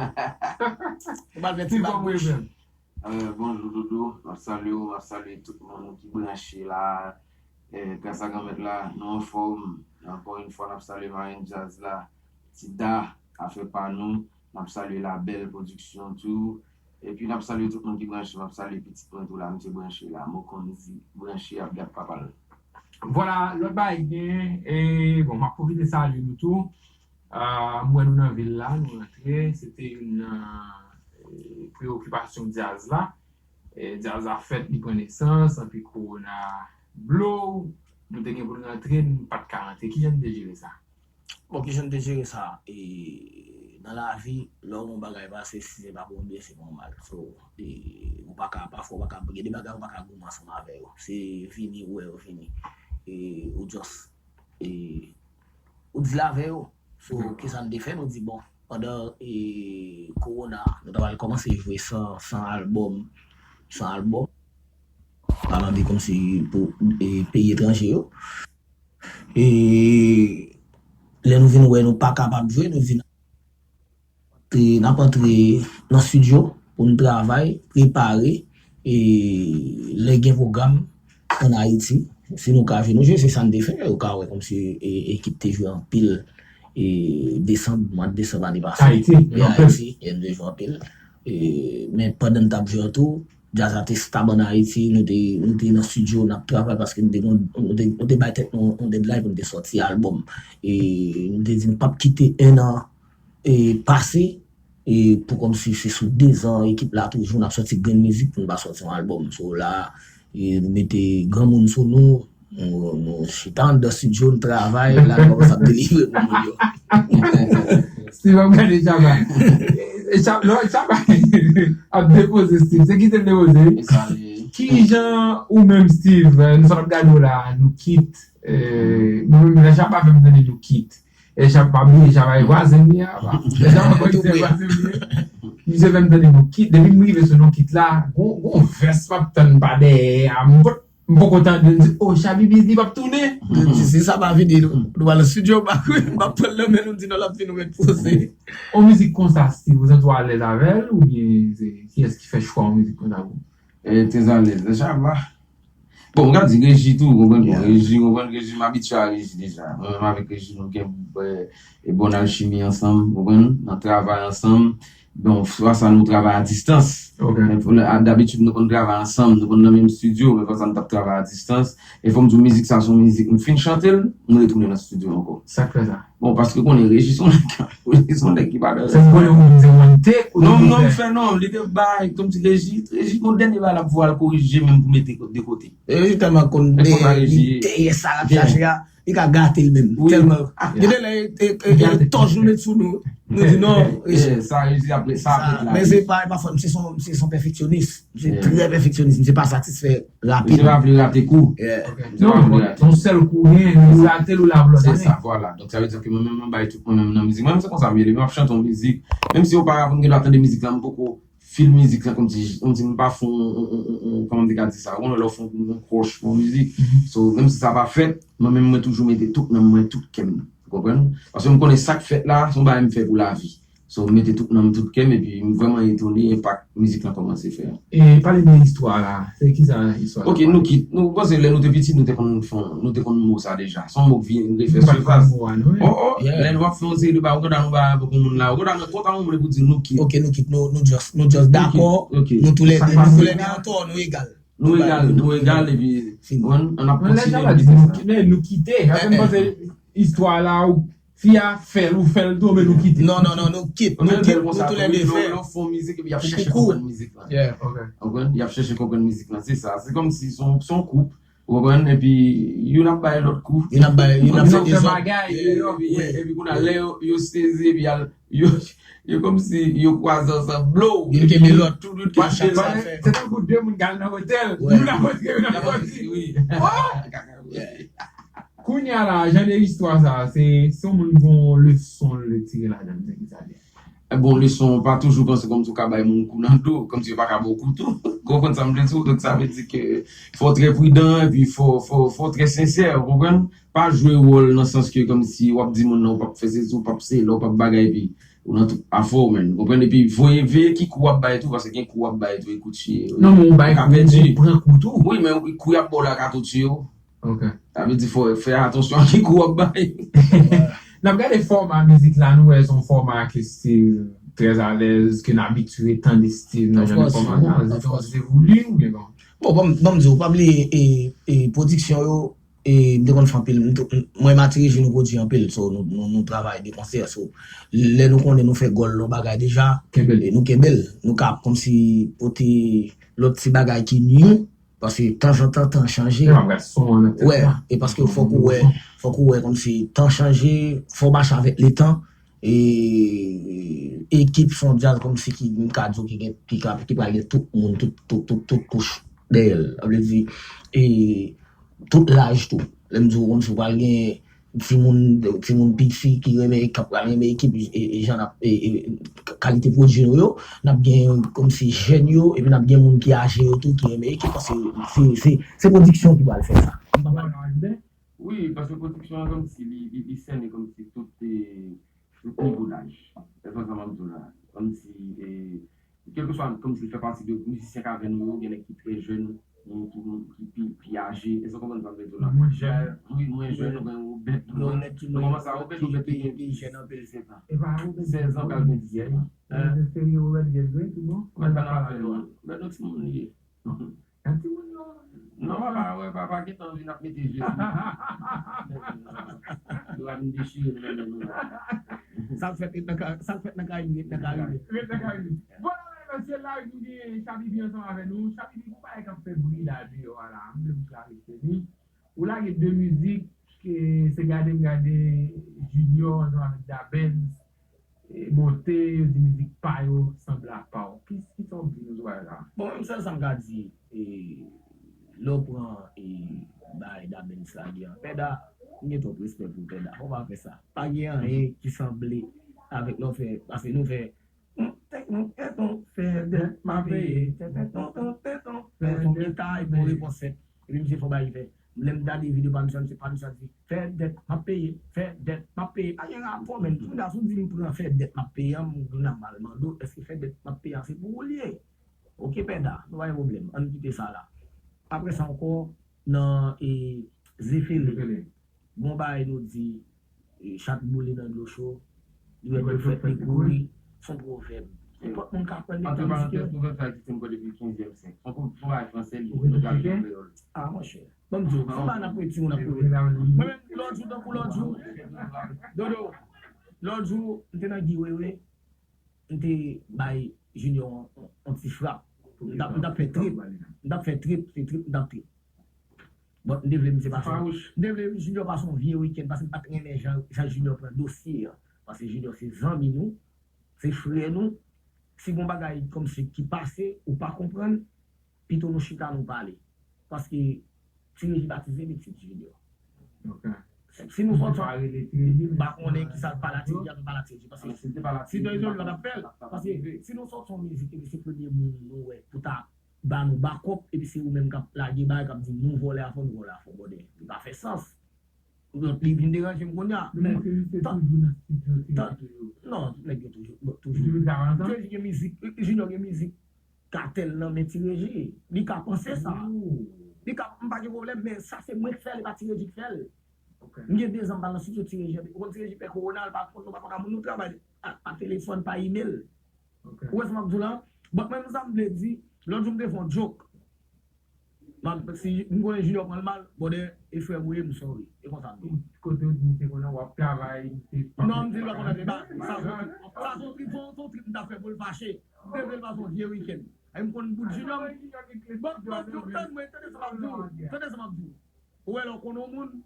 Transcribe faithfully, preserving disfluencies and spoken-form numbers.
Ou pral fè ti bat bouch. Euh, bonjou Dodo, m ap salye w, m ap salye tout moun ki branche la. Euh, gras a Granmèt la, nou anfòm. Ankò yon fwa, n ap salye Marèn Djaz la, Tida, afè pa nou. N ap salye Labèl Pwodiksyon tou. Epi n ap salye tout moun ki branche, m ap salye pitit mwen tou la, misye branche la. Mokon di branche ap dat papa l. Vwala, lòt bagay ki genyen, e, bon, m ap pwofite salye nou tou. Ah, m wè nou nan vil la, nou rantre. Se te youn nan, eh, preyokipasyon djaz la. Eh, djaz la fèt, li pran nesans, anpi kowona blow, nou te gen pou n rantre, nou pa t ka rantre. Kijan n te jere sa? Bon, kijan n te jere sa? E, nan lavi, lè w wè yon bagay pase, si se pa pou yon byen, se pou yon mal. So, e, ou pa ka, pafwa, ou pa ka, gen de bagay ou pa ka goumen ansanm avè yo. Se vini, ou wè yo vini. E, ou just, e, ou deal avè yo. So, kisa n te fè? Nou di, bon, pandan, e, kowona, nou ta pral kòmanse jwe san, san albòm, san albòm. Pa mande kòmsi pou, e, peyi etranje yo. E lè nou vin wè nou pa kapab jwe, nou di n ap antre nan estidyo pou n travay, prepare, e lè gen pwogram ann Ayiti, si nou ka jwe, nou jwe, se sa n te fè. Ou ka wè kòmsi, e, ekip te jwe anpil, e, desanm, mwa desanm ane pase. Ayiti, e, anpil. Ayiti, e, n te jwe anpil. E, men pandan n t ap jwe an tou, djaz la te stab ann Ayiti, nou te, nou te nan estidyo, n ap travay paske nou te, nou te, nou te bay tèt nou yon deadline pou n te sòti albòm. E nou te di nou p ap kite en an, e, pase, e, pou kòmsi se sou dezan ekip la toujou, n ap sòti grenn mizik pou n pa sòti yon albòm. So la, e, nou mete granmoun sou nou, nou, nou chita anndan estidyo, nou travay, la nou kòmanse ap delivre pou moun yo. Steve ap gade Shabba. E, e, Sha-, non, Shabba ap depoze Steve. Se ki te depoze? Kijan ou menm, Steve, nou sot ap gade w la, nou kit, e, nou menm, lè Shabba fè m tande nou kit. E Shabba, pa bliye, Shabba e vwazen m li a, pa. E Shabba konn se vwazen m li. Misye fè m tande nou kit, depi m rive sou nou kit la, gon, gon vès m ap tann pa dèyè a, m pot M poko tande, m di, "Oh, Chabi Biz li p ap tounen." Yo di, "Si sa pa vini, nou, nou al nan estidyo, m pa kwè, m ap pran l nan men nou, m di, 'Non, l ap vini, ou mèt poze.'" On mizik konsa, Steve, ou santi w alèz avè l, oubyen se kiyès ki fè chwa on mizik konsa pou ou? E, trè alèz, e Shabba. Bon, m ka di Reji tou, ou konprann? Bon, Reji, ou konprann, Reji, m abitye a Reji deja. Mwen menm avèk Reji, nou gen, e, e, bon alchimi ansanm, ou konprann, nan travay ansanm. Bon, fwa sa nou travay a distans. Ok. Men pou, a, dabitid nou konn travay ansanm, nou konn nan menm estidyo, men fwa sa nou t ap travay a distans. E fò m di w, mizik sa se yon mizik, m fin chante l, m retounen nan estidyo ankò. Sa k fè sa? Bon, paske konnen Reji se yon nèg, Reji se yon nèg ki pa nan... Se yon one take ou... Non, non, m fè non, li te bay, kòmsi Reji, Reji, yon dènye bagay l ap voye al korije menm pou mete de kote. Reji tèlman konn dèyè sa l ap chache a. Li ka gate l menm. Tèlman. Gen de lè, e, e, e, tòj nou met sou nou. Nou di non. Sa, sa, sa, men se pa, e pa fòt, misye se yon, misye se yon pèfeksyonis. Misye trè pèfeksyonis. Misye pa satisfè rapid. Misye pa vle rate kou. Misye pa vle rate. Non, yon sèl kou, gen, li rate l, ou la pou lòt ane. Se sa, vwala. Donk, sa vle di ke mwen menm, mwen bay tout mwen menm nan mizik. Mwen menm, se konsa m ye. Depi m ap chante yon mizik, menm si oparavan m gen dwa tande mizik la, m poko fil mizik la, kòmsi, kòmsi m pa fè yon, yon, yon, yon, yon, kòman m te ka di sa, ou konnen lè w fè yon, yon crush pou yon mizik. So, menm si sa pa fèt, mwen menm mwen toujou mete tout nanm mwen, tout kè m, ou konprann? Paske m konnen sa k fèt la, se yon bagay m fè pou lavi. So, m mete tout nanm, tout kè m, epi m vrèman etone enpak mizik la kòmanse fè a. E pale de istwa la, se kisa istwa la? Ok, nou kit, nou panse lè nou te piti, nou te konn fè, nou te konn mo sa deja. Se yon mo k vin refè sifas. Oh, oh, lè nou ap fè yon seri de bagay, ou konn nou ba avèk yon moun la, ou konn nan kontan yon moun pou di nou kit. Ok, nou kit, nou, nou just, nou just dakò, nou toulède, nou toulède antò, nou egal. Nou egal, nou egal, epi, ann ap kontinye nou kite sa. Lè nou kite, sa fè m panse istwa la, ou, fi a fè l, ou fè l tou, men nou kite. Non, non, non, nou kit, nou kit, nou toulède fè. Lè w fè yon mizik, epi y ap chèche konprann mizik la. Ou konprann? Y ap chèche konprann mizik la, se sa. Se kòmsi se yon, se yon koup. Ou konprann? Epi youn ap bay lòt kou. Youn ap bay, youn ap fè dezòd. Epi, epi kounye a, lè yo, yo sezi, epi y al, yo, yo kòmsi yo kwaze ansanm, blow. Youn kenbe lòt, tout, tout, chak sa fè. Se tankou de moun k al nan otèl. Youn ap antre, youn ap sòti. Wi. Kounye a la, jan de istwa sa, se, se yon moun gon leson l retire ladan l, se ki sa l ye? Bon, leson, pa toujou panse kòmsi w ka bay moun kou nan do, kòmsi yo pa ka ba w kou tou. Ou konprann sa m vle di w? Donk, sa vle di ke fò w trè pridan, epi fò, fò, fò w trè sensè, ou konprann? Pa jwe wòl nan sans ke kòmsi w ap di moun nan, ou p ap fè sesi, ou p ap sela, ou p ap bagay, epi Ou nan tout afè w, menn. Ou konprann? Epi voye veye ki kou w ap bay tou, paske gen kou w ap bay tou, e kou tiye. Non, men ou bay Ka kou, pèdi. Ou pran kou tou. Wi, men kou y ap ba w la ka tou tiye w. Ok. Sa vle di fò fè atansyon a ki kou w ap bay. N ap gade fòma mizik la, nou wè se yon fòma ke Steve trè alèz, ke n abitye tande Steve nan jan de fòma sa. Steve Aoz evoli oubyen kòman? Bon, ban m di w, pa bliye e, e pwodiksyon yo, e m te konn fè anpil, mwen Mati Reji nou pwodui anpil, so nou, nou, nou travay de konsè, so lè nou konnen nou fè gòl yon bagay deja, Kenbe l. E nou kenbe l, nou ka kòmsi pote lòt ti bagay ki nou, paske tanzantan tan chanje. Yo ap gade son an nan tèt Wè, la. E paske fòk ou wè, fòk ou wè kòmsi tan chanje, fò mache avèk letan, e ekip son djaz kòmsi ki m ka di w ki gen, ki ka, ki pral gen tout moun, tout, tout, tout, tout kouch dèyè l. Sa vle di, e tout laj tou. Lè m di w kòmsi w pral gen timoun, timoun piti ki renmen, k ap pral renmen ekip, e, e jan n ap, e, e, kalite pwodui nou yo, n ap gen kòmsi jèn yo, epi n ap gen moun ki aje yo tou ki renmen ekip, paske se, se, se pwodiksyon ki pral fè sa. M pa pral rajoute. Wi, paske pwodiksyon an kòmsi li, li, li sène kòmsi tout, e, tout nivo laj. E sa sa m ap di w la. Kòmsi, e, kèlkeswa, kòmsi l fè pati de mizisyen k avè nou yo, gen nèg ki trè jèn, gen ki, ki pi, pi aje. Èske w konprann sa m vle di w la? Mwen jèn. Wi, mwen jèn, ou gen Obèd. Nou kòmanse a Obèd, Obèd te gen diz, diz sèt an. Sèz an, pral gen diz sèt an. Obèd pa nan afè nou an. Obèd yon timoun li ye. Nan timoun yo. Non, papa, wè, papa gentan vin ap mete je sou yo. Yo va vin dechire nou nan men nou la. Sa k fèt nan Ka-, sa k fèt nan Karayib, ret nan Karayib. Ret nan Karayib. Vwala, mesye, live nou gen Chabibi ansanm avè nou. Chabibi, gon bagay k ap fè bri la deyò a la. M vle pou klarifye li. Ou lage de mizik, ke se gade m gade Junior ansanm avèk Dabens, e, monte, yo di mizik pa yo sanble a pa w. Ki, ki sa w di nou sou bagay sa? Bon, menm sèl sa m ka di, e, lè w pran, e, bay Dabens lage an. Pèda, m gen twòp respè pou Pèda. Fò w pa fè sa. Pa gen anyen ki sanble avèk lè w fè, paske nou fè, tèt nou, tèt nou, fè dèt, m a peye, tèt, tèt, ton, ton, tèt, ton, fè son gita, epi yon repons sèk. Epi misye fè yon bagay ki fè. Lè m gade videyo pa misye, misye pa misye ap di, fè dèt, m ap peye, fè dèt, m ap peye. Pa gen rapò, menm. Kounya, si w di m pran fè dèt, m ap peye an, m vin ap mal mande w, èske fè dèt, m ap peye an, se pou ou l ye? Oke, Pèda, nou pa gen pwoblèm. Ann kite sa la. Apre sa ankò, nan, e, Zefele, gon bagay nou di, e, chat boule nan dlo cho, li wè dlo fèt li kouri, se yon pwovèb. Nenpòt moun ka pran l, li ka mizik yo. Antreparantèz, pwovèb sa egziste ankò depi kenzyèm syèk. Se yon, se yon bagay fransè li ye, nou tradui an kreyòl. A, monchè. Ban m di w, se yon bagay n ap redi, moun ap redi. Mwen menm, lòt jou, tankou lòt jou, Dodo, lòt jou, m te nan Guy Wewe, m te bay Junior yon, yon, yon ti frap. M t ap, m t ap fè trip. M t ap fè trip, se trip, m t ap trip. Bon, m te vle misye pase. M te vle Junior pase yon vye wikenn, paske m pa t renmen jan, jan Junior pran dosye an. Paske Junior se zanmi nou, se frè nou. Si gon bagay kòmsi ki pase, ou pa konprann, pito nou chita nou pale. Paske Ti Reji batize pitit Junior. Si nou sòti, m pa konnen ki sa l pale a Ti Reji, a nou pale a Ti Reji. Paske si Ti Reji pa t ap fè l, paske si nou sòti yon mizik epi se premye moun nou wè pou ta ba nou bakòp, epi se ou menm k ap lage bagay, k ap di nou vòlè afè, nou vòlè afè, bòdè. Li pa fè sans. Donk, li vin deranje m kounye a. Men, men, se, se ta-, toujou nan estidyo, Ti Reji toujou. Non, nèg yo toujou, toujou. Toujou travay ansanm? Ti Reji gen mizik, Junior gen mizik Katèl nan men Ti Reji. Li ka panse sa. Li ka, m pa gen pwoblèm, men sa se mwen k fè l, e pa Ti Reji k fè l. M gen de zan m pa al nan estidyo Ti Reji. Ou konn Ti Reji pè kowona, l pa konn nou, pa konn a moun nou travay a, pa telefòn, pa imèl. Ou wè sa m ap di w la? Bon, men sa m vle di, lòt jou m te fè yon joke. M ap, si m konnen Junior pran l mal, bòdè, e frè m ou ye, m sorry. E konsa m ye. Kote w di misye konnen w ap travay, misye pa... Non, m di l pa konn antre ba. Sa se, sa se yon trip, se yon trip m ta fè pou l fache. M te vle l pase yon vye wikenn. E m konn bout Junior. Bon, bon, bon, tann mwen, tande sa m ap di w. Tande sa m ap di w. Ou wè lè w konnen yon moun,